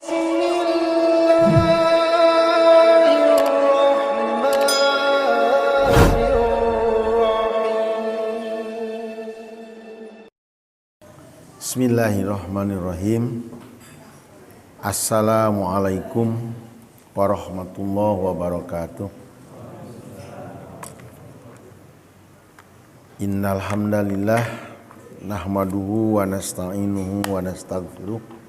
Bismillahirrahmanirrahim. Bismillahirrahmanirrahim. Assalamualaikum warahmatullahi wabarakatuh. Innal hamdalillah nahmaduhu wa nasta'inuhu wa nastaghfiruh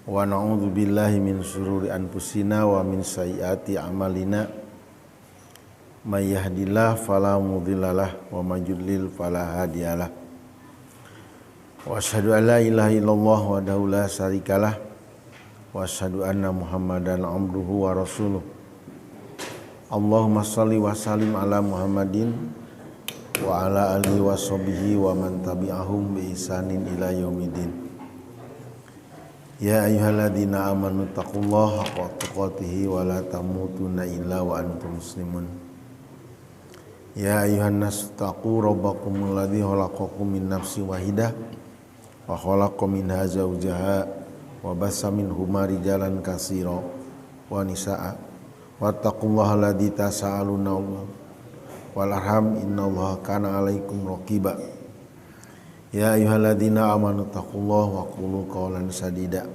wa na'udzu billahi min syururi anfusina wa min sayyiati a'malina. May yahdihillahu fala mudhillalah wa may yudlil fala hadiyalah. Wa asyhadu an la ilaha illallah wahdahu la syarikalah wa asyhadu anna Muhammadan abduhu wa rasuluh. Allahumma shalli wa sallim ala Muhammadin wa ala alihi wa sahbihi wa man tabi'ahum bi ihsanin ila yaumidin. Ya ayyuhalladzina amanu taqullaha haqqa tuqatih wa la tamutunna illa wa antum muslimun. Ya ayyuhan nas taqu rabbakumul ladzi khalaqakum min nafsin wahidah wa khalaqa minha zawjaha wa bassa minhuma rijalan katsira wa nisaa. Wattaqullaha alladzi tasaaluna wal arham innallaha kana 'alaikum raqiba. Ya ayyuhalladzina amanu taqullaha wa qulu qawlan sadida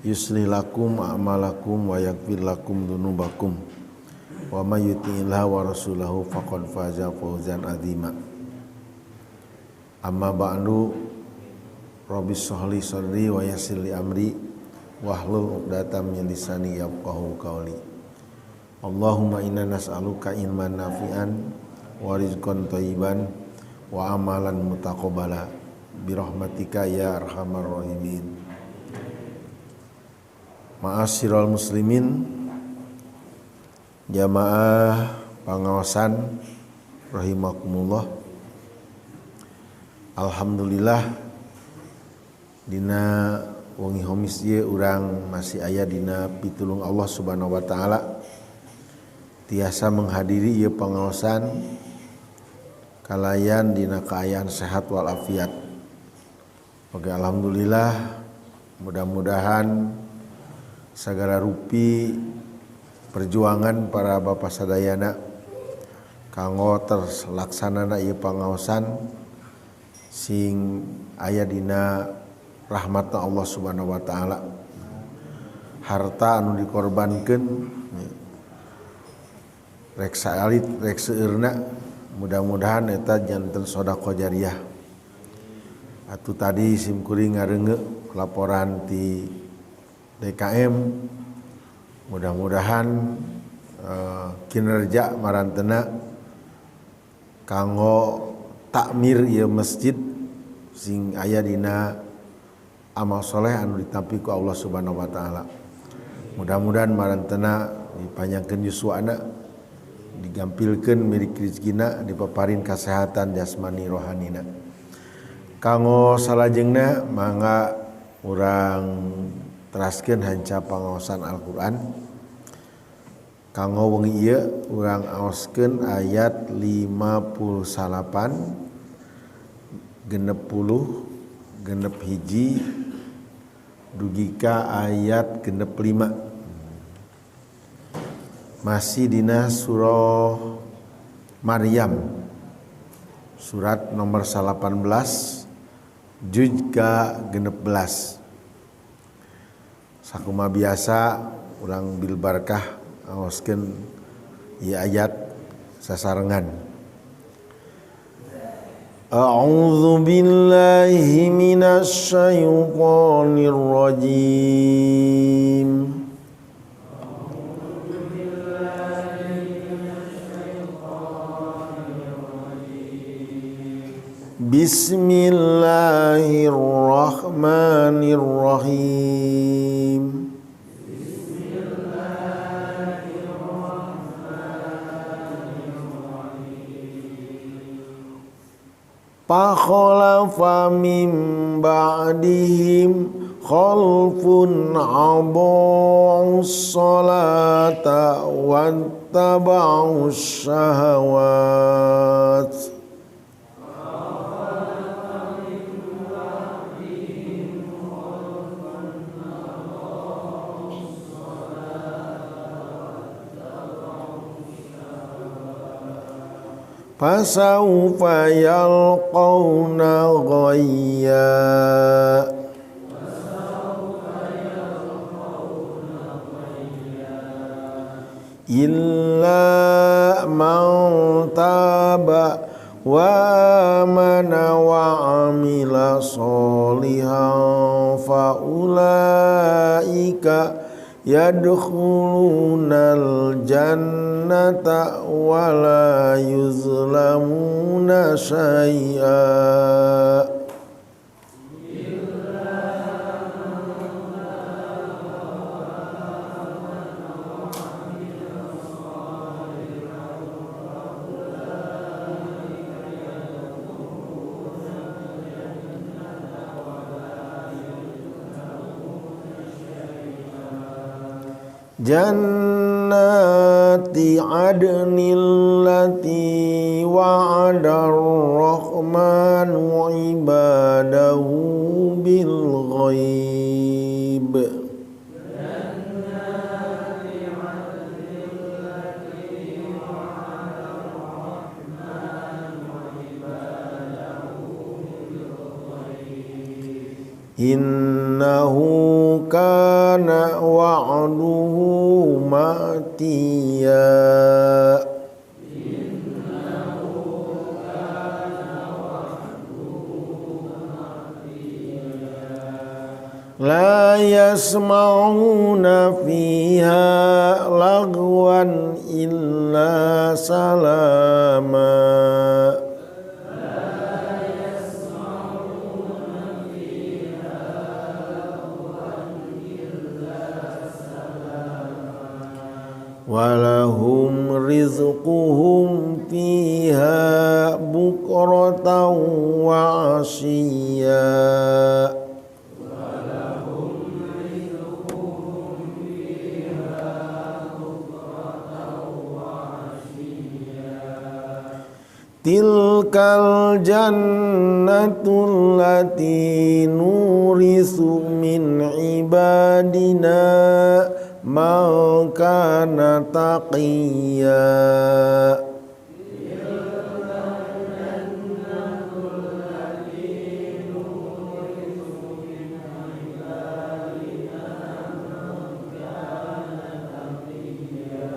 yuslih lakum a'malakum wa yaghfir lakum dzunubakum wa may yuti'illaha wa rasulahu faqad faza fawzan 'azima. Amma ba'du, rabbi shrah li sadri wa yassir li amri wahlul 'uqdatam min lisani yafqahu qawli. Allahumma inna nas'aluka ilman nafi'an wa rizqan thayyiban wa amalan mutaqabbala bi rahmatika ya arhamar rahimin. Ma'asyiral muslimin, jamaah pangaosan rahimakumullah. Alhamdulillah dina wengi homis ieu urang masih aya dina pitulung Allah Subhanahu wa taala, tiasa menghadiri ieu pangaosan kalayan dina kaayaan sehat walafiat. Oke, alhamdulillah, mudah-mudahan sagala rupi perjuangan para bapak sadayana kanggo terlaksanana ieu pangaosan sing aya dina rahmatna Allah Subhanahu wa taala. Harta anu dikorbankeun rek saalit rek seueurna, mudah-mudahan eta janten sedekah jariah. Atuh tadi simkuring ngareungeuk laporan ti DKM, mudah-mudahan kinerja marantena kanggo takmir ieu masjid sing aya dina amal soleh anu ditampi ku Allah Subhanahu wa taala. Mudah-mudahan marantena dipanjangkeun yuswana, digampilkeun milik rezekina, dipaparin kasehatan jasmani rohanina. Kanggo salajengna mangga urang teraskeun hanca pangaosan Al-Qur'an. Kanggo wengi ieu urang aoskeun ayat 58, 60, 61 dugi ka ayat 65. Masih dina surah Maryam, surat nomor 18 juz ka 16. Sakuma biasa urang bil barkah aoskeun ieu ayat sasarengan. A'udzu billahi minasy syaithanir rajim. Bismillahirrahmanirrahim. Fakhalafa min ba'dihim khalfun adha'us salata wattaba'us syahawat. Fasawfa yalqawna ghayya. Illa man taba wa amana wa amila sholihan fa ulaika yadkhulunal jannata wa la yuzlamuna syai'a. Jannati adnil lati wa'ada ar-rahmanu ibadahu bil ghaib. Jannati adnil lati wa'ada ar-rahmanu ibadahu bil ghaib. Innahu kana wa'duhu ma'tiya. Innahu kana wa'duhu ma'tiya. La yasma'una fiha lagwan illa salama. Walahum rizquhum fiha bukratan wa asyiya. Walahum rizquhum fiha bukratan wa asyiya. Tilkal jannatul lati nurisu min ibadina man kana taqiyya. Tilkal jannatul lati nurisu min ibadina man kana taqiyya.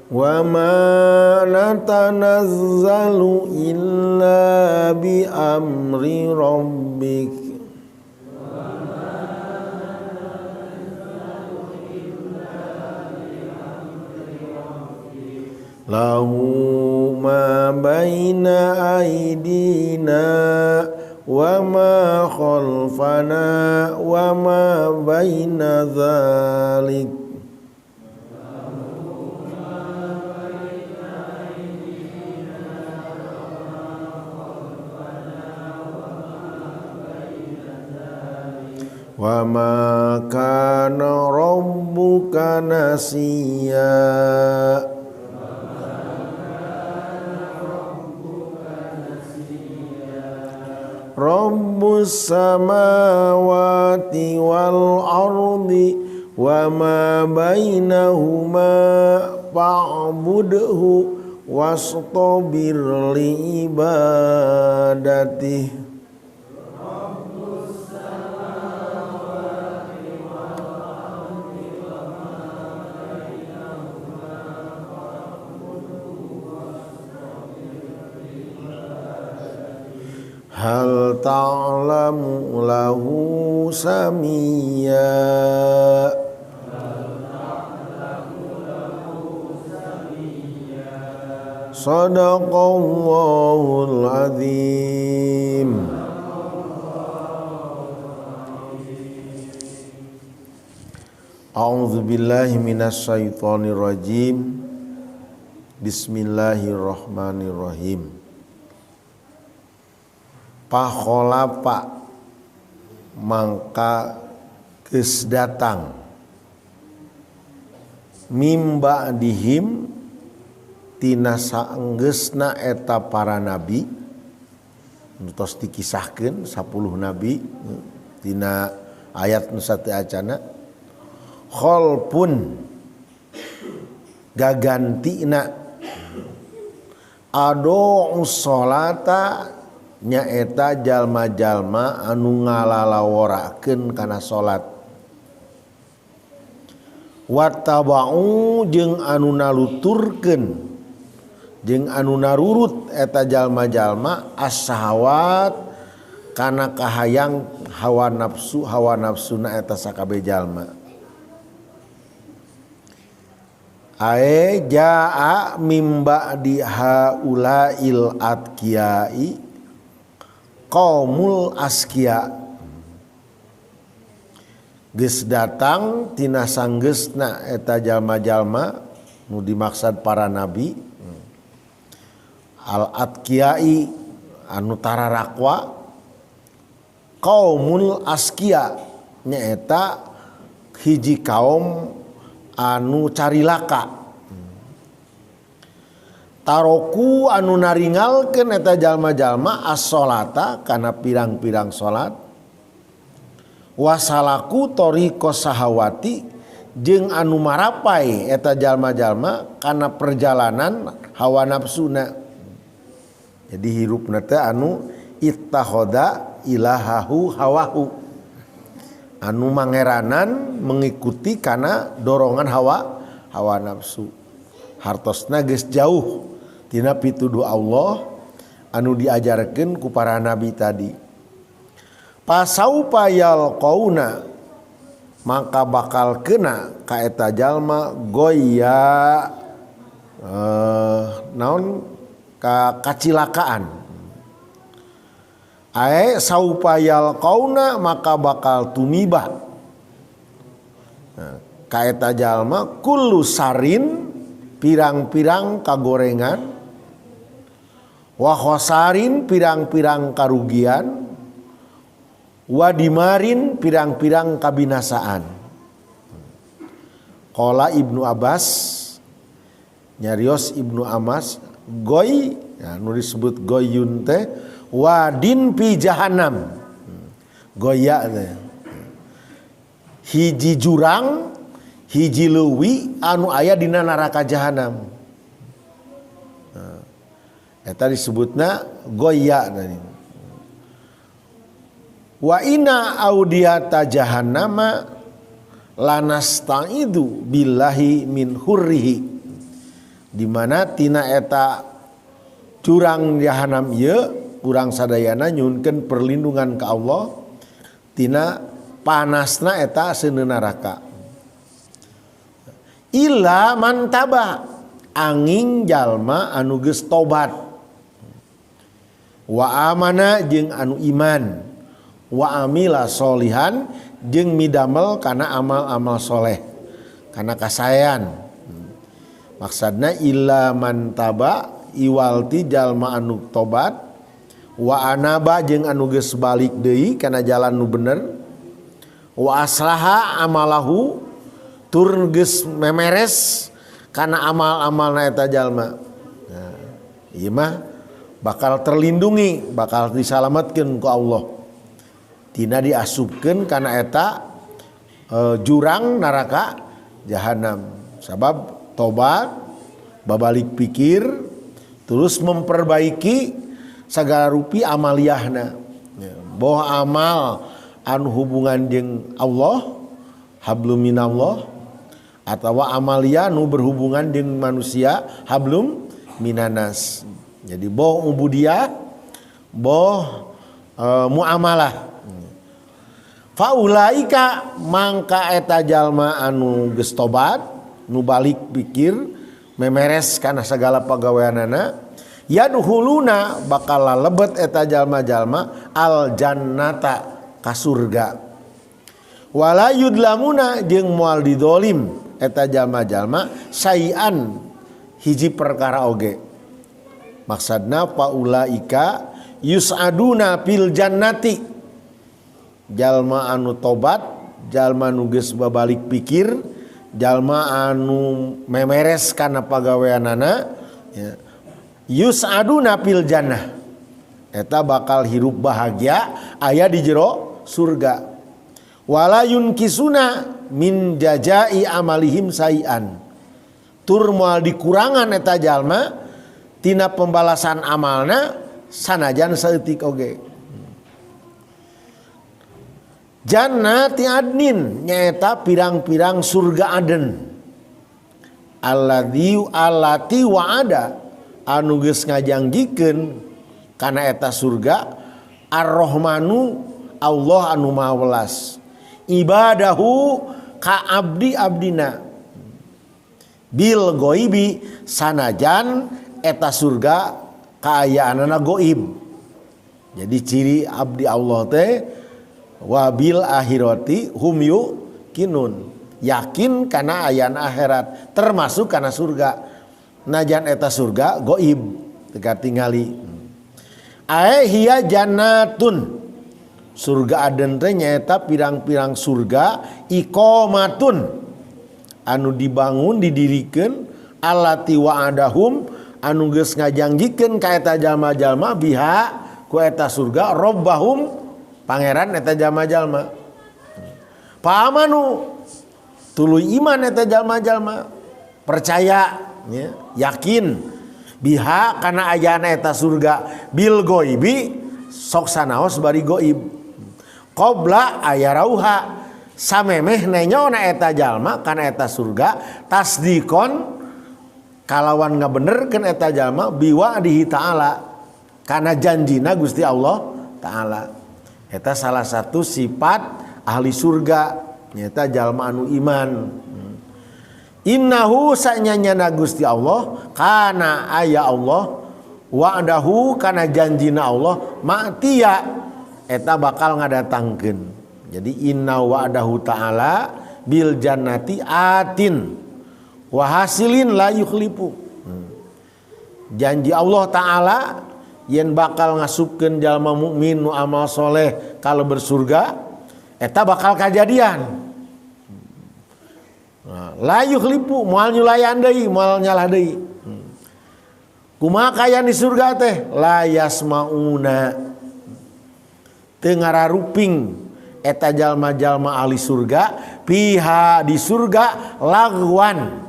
Wa ma natanazzalu illa bi amri rabbik. Lahu ma baina aidina wa ma khalfana wa ma baina dzalik. Lahu ma baina aidina wa ma khalfana wa ma baina dzalik. Wa ma kana rabbuka nasiya. Rabbus samawati wal ardi wa ma bainahuma fa'budhu wastabir li ibadatihi. Rabbus samawati wal ardi wa ma bainahuma fa'budhu wastabir li ibadatihi. Hal ta'lamu lahu samiyya. Hal ta'lamu lahu samiyya. Sadaqallahul azim. A'udzu billahi minasyaitonir rajim. Bismillahirrahmanirrahim. Pakholafa mangka geus datang mimba dihim tina saenggeusna eta para nabi nu tos dikisahkeun 10 nabi tina ayat nu sateuacana kholpun gagantina Ado sholata nyaeta jalma-jalma anu ngalalaworakeun kana salat. Wattaba'u jeung anu naluturkeun jeung anu narurut eta jalma-jalma as-sahawat kana kahayang hawa nafsu, hawa nafsuna eta sakabeh jalma. Ae jaa mim ba'di haulail atqiyai qaumul asqiya. Geus datang tina sanggeusna eta jalma-jalma nu dimaksad para nabi al atqiyai anu tararakwa, qaumul asqiya nyaeta hiji kaum anu carilaka. Taroku anu naringalkeun eta jalma-jalma as-sholata kana pirang-pirang salat, wasalaku tariqo sahawati jeung anu marapai eta jalma-jalma kana perjalanan hawa nafsuna. Jadi hirupna teh anu ittakhadha ilahahu hawahu, anu mangeranan mengikuti kana dorongan hawa nafsu. Hartosna geus jauh tina pituduh Allah anu diajarkeun ku para nabi tadi. Pasaupa yalqauna maka bakal kena ka eta jalma goya naon ka kacilakaan. Ae saupa yalqauna maka bakal tumiba. Nah, ka eta jalma kullu sarin pirang-pirang kagorengan, wa khosarin pirang-pirang karugian, wa dimarin pirang-pirang kabinasaan. Qala Ibnu Abbas, nyarios Ibnu Abbas, goy, ya, nu disebut goyun teh wadin pi jahanam. Goya teh hiji jurang, hiji leuwi anu aya dina neraka jahanam. Nah, eta disebutna goya tadi. Wa inna audiyata jahannama lanastaidu billahi min hurrihi. Di mana tina eta curang jahanam ieu urang sadayana nyuhunkeun perlindungan ka Allah tina panasna eta seuneu neraka. Illa man taba, angin jalma anu geus tobat, wa amana jeung anu iman, wa amila solihan jeung midamel kana amal-amal soleh, kana kasaean. Maksudna illa man taba iwalti jalma anu tobat, wa anaba jeung anu geus balik deui kana jalan nu bener, wa aslaha amalahu tur geus memeres kana amal-amalna eta jalma. Nah, ieu mah bakal terlindungi, bakal disalametkeun ku Allah. Tina diasupkeun kana eta jurang neraka jahanam. Sabab tobat, babalik pikir, terus memperbaiki segala rupi amaliyahna. Ya, boh amal anu hubungan jeung Allah, hablum minallah, atawa amalia nu berhubungan jeung manusia, hablum minanas. Jadi boh ubudiyah, boh muamalah. Faulaika mangka eta jalma anu geus tobat, nu balik pikir, memeres kana segala pagaweanana, yadkhuluna bakal lalebet eta jalma-jalma al jannata ka surga. Wala yudlamuna jeung moal didolim eta jalma-jalma sayan hiji perkara oge. Maksudna faulaika yus'aduna fil jannati. Jalma anu tobat, jalma anu geus babalik pikir, jalma anu memeres kana pagaweanana, ya, yus'aduna fil jannah. Eta bakal hirup bahagia aya di jero surga. Wala yunkisuna min jajai amalihim sayan. Tur moal dikurangan eta jalma tina pembalasan amalna sanajan saeutik oge. Jannati adnin nyaeta pirang-pirang surga aden. Alladzi allati wa'ada anu geus ngajangjikeun kana eta surga Ar-Rahmanu Allah anu Maha Welas ibadahu ka abdi abdina bil goibi sanajan eta surga kaayaanana goib. Jadi ciri abdi Allah teh wabil akhirati hum yuqinun, yakin kana ayaan akhirat termasuk kana surga. Najan eta surga goib teu katingali. Ae hiya jannatun, surga aden teh nyaeta pirang-pirang surga iqamatun anu dibangun didirikeun allati wa'adahum anu geus ngajangjikeun ka eta jalma-jalma biha ku eta surga rabbahum pangeran eta jalma-jalma. Paamanu tuluy iman eta jalma-jalma percaya ya, yakin biha kana ayana eta surga bil goibi sok sanaos bari goib qabla ayarauha samemeh nenyona eta jalma kana eta surga tasdikon kalawan ngabenerkeun eta jalma biwa'dihi ta'ala kana janjina Gusti Allah ta'ala. Eta salah satu sifat ahli surga nyata jalma anu iman. Innahu sanyanyana Gusti Allah kana aya Allah wa'dahu kana janjina Allah ma'tiya eta bakal ngadatangkeun. Jadi inna wa'dahu ta'ala bil jannati atin wa hasilin la yukhlifu. Janji Allah ta'ala yen bakal ngasupkeun jalma mukmin nu amal soleh kalau bersurga eta bakal kajadian. Nah, la yukhlifu moal nyulayan deui moal nyalah deui. Kumaha kaya di surga teh la yasmauna teu ngararuping eta jalma-jalma ahli surga piha di surga lagwan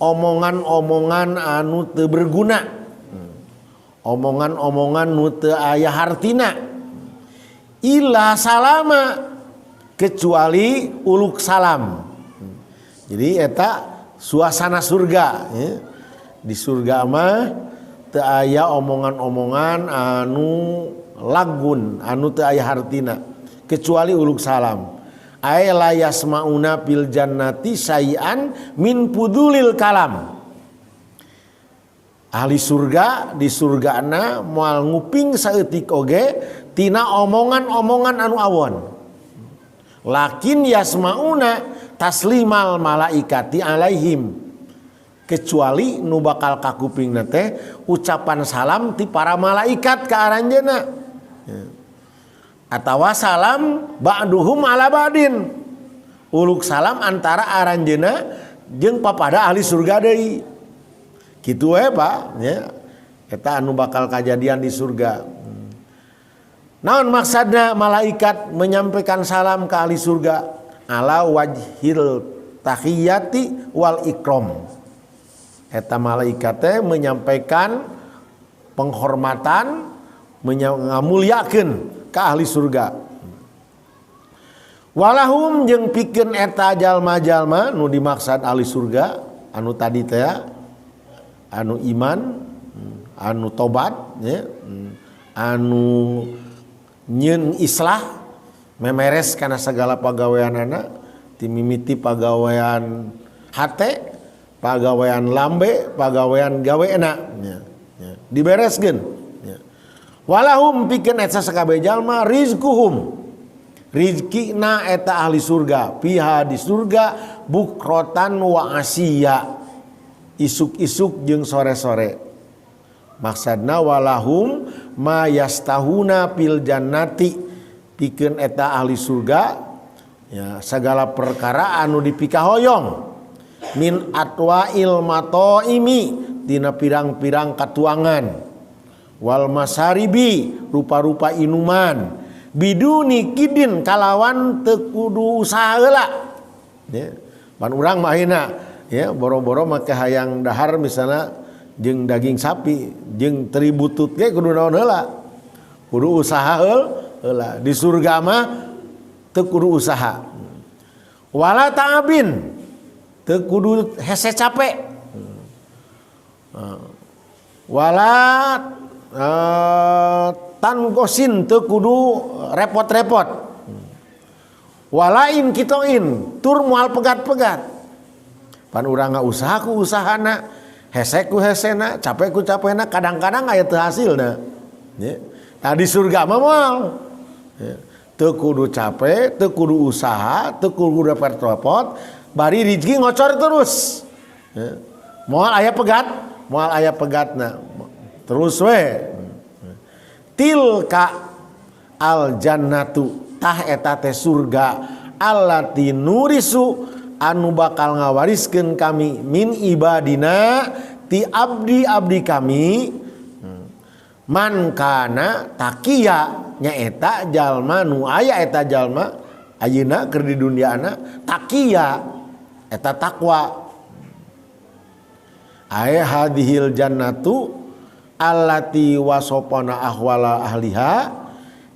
omongan-omongan anu teu berguna, omongan-omongan nu teu aya hartina illa salama kecuali uluk salam. Jadi eta suasana surga ya. Di surga mah teu aya omongan-omongan anu lagun anu teu aya hartina kecuali uluk salam. Ay la yasmauna fil jannati syai'an min pudulil kalam. Ahli surga di surgana moal nguping saeutik oge tina omongan-omongan anu awon. Lakin yasmauna taslimal malaikati alaihim, kecuali nu bakal kakupingna teh ucapan salam ti para malaikat ka aranjeunna. Atawa salam ba'duhum ala ba'din, uluk salam antara aranjeunna jeung papada ahli surga deui. Kitu we Pak ya. Eta anu bakal kajadian di surga. Naon maksudna malaikat menyampaikan salam ke ahli surga? Ala wajhil tahiyati wal ikram. Eta malaikat teh menyampaikan penghormatan, ngamuliakeun ka ahli surga. Walahum jeung pikeun eta jalma-jalma nu dimaksad ahli surga anu tadi teh anu iman, anu tobat ya, anu nyeun islah memeres kana segala pagaweanana timimiti pagawean hate, pagawean lambe, pagawean gaweena ya, ya, dibereskeun ya. Walahum pikeun eta sakabeh jalma rizquhum rizkina eta ahli surga piha di surga bukrotan wa asiya, isuk-isuk jeung sore-sore. Maksudna walahum ma yastahuna fil jannati pikeun eta ahli surga ya, segala perkara anu dipikahoyong min atwail mataimi tina pirang-pirang katuangan wal masaribi rupa-rupa inuman biduni kidin kalawan teu kudu usaha heula ya. Pan urang mah ayeuna ya boro-boro make hayang dahar misalnya Jeung daging sapi jeung teri butut ge kudu naon heula, kudu usaha heula. Di surga mah teu kudu usaha. Wala ta'abin, teu kudu hese capek. Wala tangosin, teu kudu repot-repot. Wala inqitho'in, tur moal pegat-pegat. Pan urang usaha ku usahana, hese ku hesena, capek ku capekna, kadang-kadang aya teu hasilna ya. Nah, di surga mah moal ya. Teu kudu capek, teu kudu usaha, teu kudu repot-repot, bari rizki ngocor terus ya. Moal aya pegat, moal aya pegatna, terus we. Tilka al jannatu, tah eta teh surga, allati nurisu, anu bakal ngawariskeun kami, min ibadina, ti abdi-abdi kami, man kana taqiya, nyaeta jalma nu aya eta jalma ayeuna keur di duniana taqiya, eta takwa. Ay hadhil jannatu allati wasopana ahwala ahliha,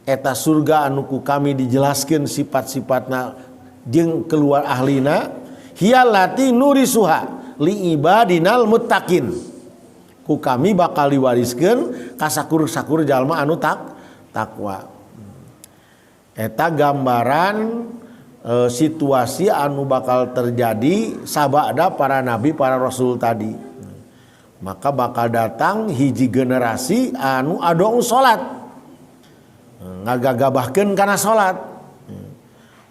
eta surga anu ku kami dijelaskeun sifat-sifatna jeung keluar ahlina, hiyallati nurisuha li ibadinal muttaqin, ku kami bakal diwariskeun ka sakur-sakur jalma anu takwa. Eta gambaran situasi anu bakal terjadi sabada para nabi, para rasul tadi. Maka bakal datang hiji generasi anu adong salat, ngagagabahkeun kana salat,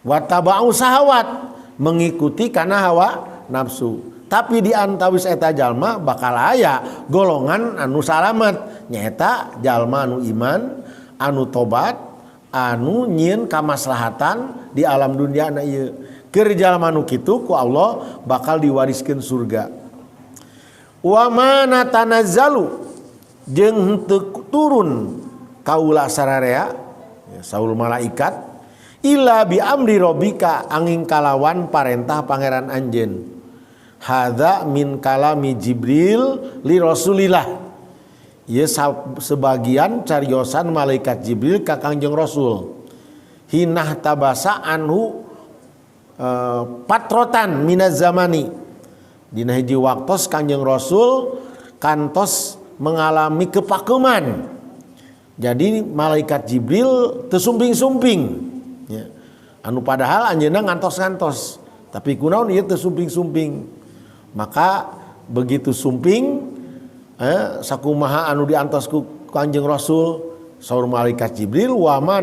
wattaba'u sahawat, mengikuti kana hawa nafsu. Tapi di antawis eta jalma bakal aya golongan anu salamet, nyaeta jalma anu iman, anu tobat, anu nyieun kamaslahatan di alam dunia na ieu. Keur jalma nu kitu ku Allah bakal diwariskeun surga. Wa ma natanazzalu, jeung henteu turun kaula sararea ya, saul malaikat, illa bi amri rabbika, angin kalawan parentah pangeran anjeun. Hadza min kalami Jibril li Rasulillah, ieu sebagian cariosan malaikat Jibril ka Kangjeng Rasul hinah tabasa anhu patrotan minaz zamani. Dina hiji waktos Kangjeng Rasul kantos mengalami kepakeman. Jadi malaikat Jibril tersumping-sumping ya. Anu padahal anjeunna ngantos-ngantos, tapi kunaon ieu tersumping-sumping. Maka begitu sumping, sakumaha anu diantos ku Kangjeng Rasul, saur malaikat Jibril, wa ma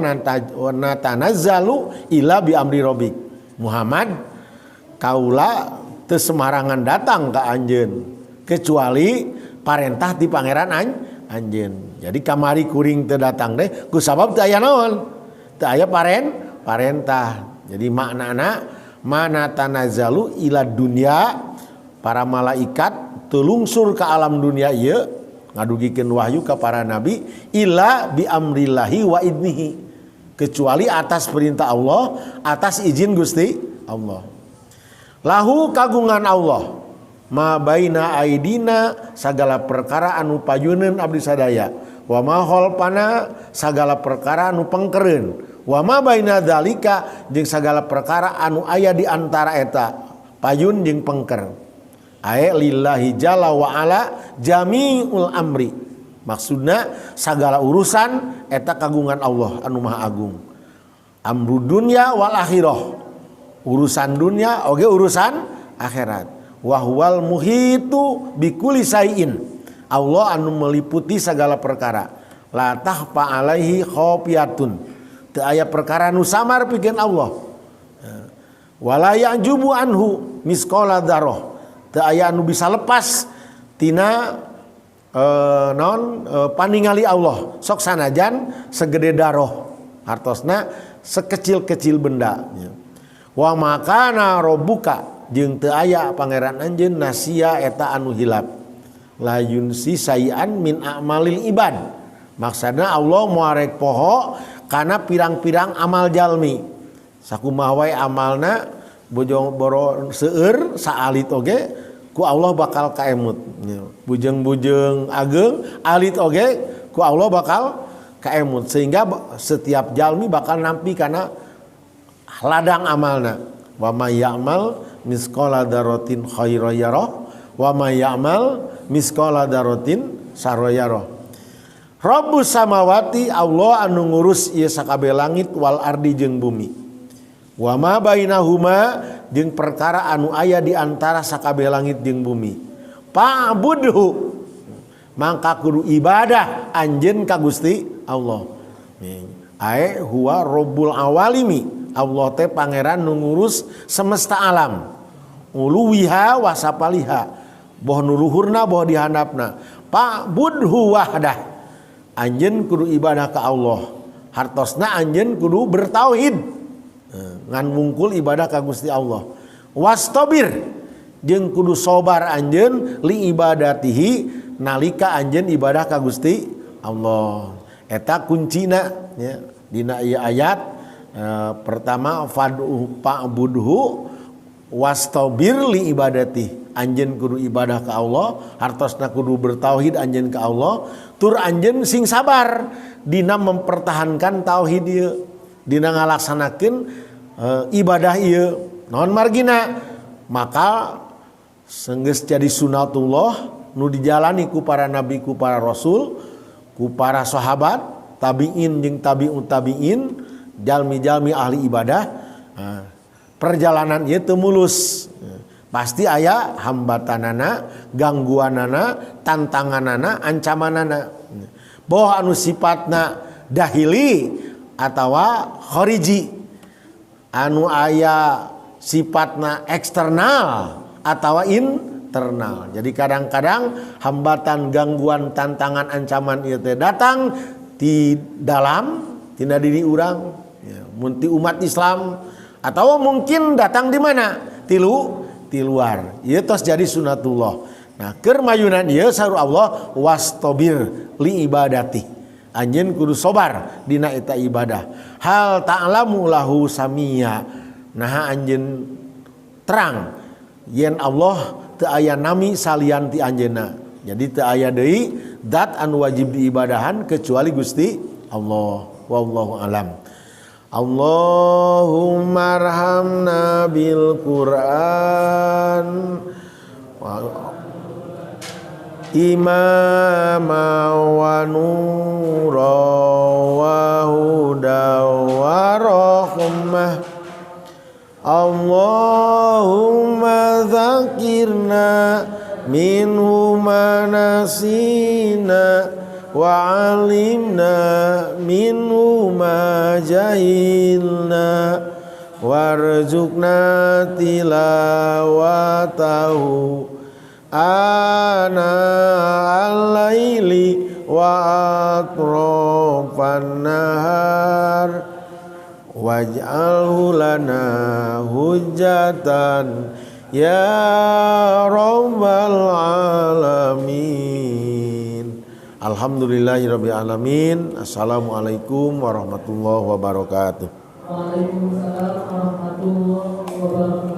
natanazzalu illa bi amri rabbik. Muhammad, kaula teu semarangan datang ka anjeun kecuali parentah di pangeran anjeun. Jadi kamari kuring teu datang deh ku sabab teu aya naon? Teu aya parentah. Jadi maknana mana tanazzalu ila dunya, para malaikat telungsur ke alam dunia ieu ngadugikeun wahyu ka para nabi, illa bi amrillahi wa idnihi, kecuali atas perintah Allah, atas izin Gusti Allah. Lahu, kagungan Allah, ma baina aidina, sagala perkara anu payuneun abdi sadaya, wa ma khalfana, sagala perkara anu pengkereun, wa ma baina dzalika, jeung sagala perkara anu aya di antara eta payun jeung pengker. Ae lillahi jalla wa ala jami'ul amri, maksudna sagala urusan eta kagungan Allah anu maha agung. Amru dunya wal akhirah, urusan dunia oge urusan akhirat. Wahwal muhitu bikuli sayin, Allah anu meliputi segala perkara. La tahfa alaihi khafiyatun, teu aya perkara nu samar pikeun Allah. Wala ya'jubu anhu misqala dzarrah, teu aya anu bisa lepas tina naon paningali Allah, sok sanajan segede daroh, hartosna sekecil-kecil benda. Wa makana rabbuka, jeung teu aya pangeran anjeun nasia, eta anu hilap. La yunsi sayan min a'malil ibad, maksudna Allah moal rek poho kana pirang-pirang amal jalmi. Sakumaha wae amalna, bojong boro seueur saalit oge ku Allah bakal kaemut. Bujeng-bujeng ageng alit oge ku Allah bakal kaemut, sehingga setiap jalmi bakal nampi kana ladang amalna. Wa may ya'mal misqala dzarratin khairan yarah wa may ya'mal misqala dzarratin syarran yarah. Rabbus samawati, Allah anu ngurus ieu sakabeh langit wal ardi jeung bumi. Wa ma bainahuma jeung perkara anu aya di antara sakabeh langit jeung bumi. Fa'budhu, mangka kudu ibadah anjeun ka Gusti Allah. Ae huwa rabbul awalimi, Allah teh pangeran nu ngurus semesta alam. Uluwiha wa sapaliha, boh nu luhurna boh dihandapna. Fa'budhu wahdah, anjeun kudu ibadah ka Allah. Hartosna anjeun kudu bertauhid, ngan mungkul ibadah ka Gusti Allah. Wastabir, jeung kudu sobar anjeun li ibadatihi nalika anjeun ibadah ka Gusti Allah. Eta kuncina ya dina ieu ayat pertama fad'u fa'budhu wastabir li ibadati. Anjeun kudu ibadah ka Allah, hartosna kudu bertauhid anjeun ka Allah, tur anjeun sing sabar dina mempertahankan tauhid ieu, dina ngalaksanakeun ibadah ieu. Naon margina? Maka senggeus jadi sunatullah nu dijalani ku para nabi, ku para rasul, ku para sahabat, tabiin jeung tabi'ut tabiin, jalmi-jalmi ahli ibadah. Nah, perjalanan ieu teu mulus. Pasti aya hambatanana, gangguanana, tantanganana, ancamanana. Boh anu sifatna dahili atawa khariji, anu aya sifatna eksternal atawa internal. Jadi kadang-kadang hambatan, gangguan, tantangan, ancaman ieu teh datang di dalam tina diri urang, ya, mun ti umat Islam, atau mungkin datang di mana? Ti luar. Ieu tos jadi sunatullah. Nah, keur mayunan ieu saur Allah wastabir li ibadati. Anjeun kudu sobar dina eta ibadah. Hal ta'lamu lahu samia. Nah, anjeun terang yen Allah teu aya nami salian ti anjeunna. Jadi teu aya deui zat anu wajib diibadahan kecuali Gusti Allah. Wallahu alam. Allahumma arhamna bil Qur'an wa imama wa nura wa huda wa rahmah. Allahumma dzakirna minhu ma nasina wa alimna minhu ma jahilna warzuqna tilawatahu ana al-laili wa atrafan nahar waj'alhu lana hujjatan ya rabbal alamin. Alhamdulillahirabbil alamin. Assalamualaikum warahmatullahi wabarakatuh. Waalaikumsalam warahmatullahi wabarakatuh.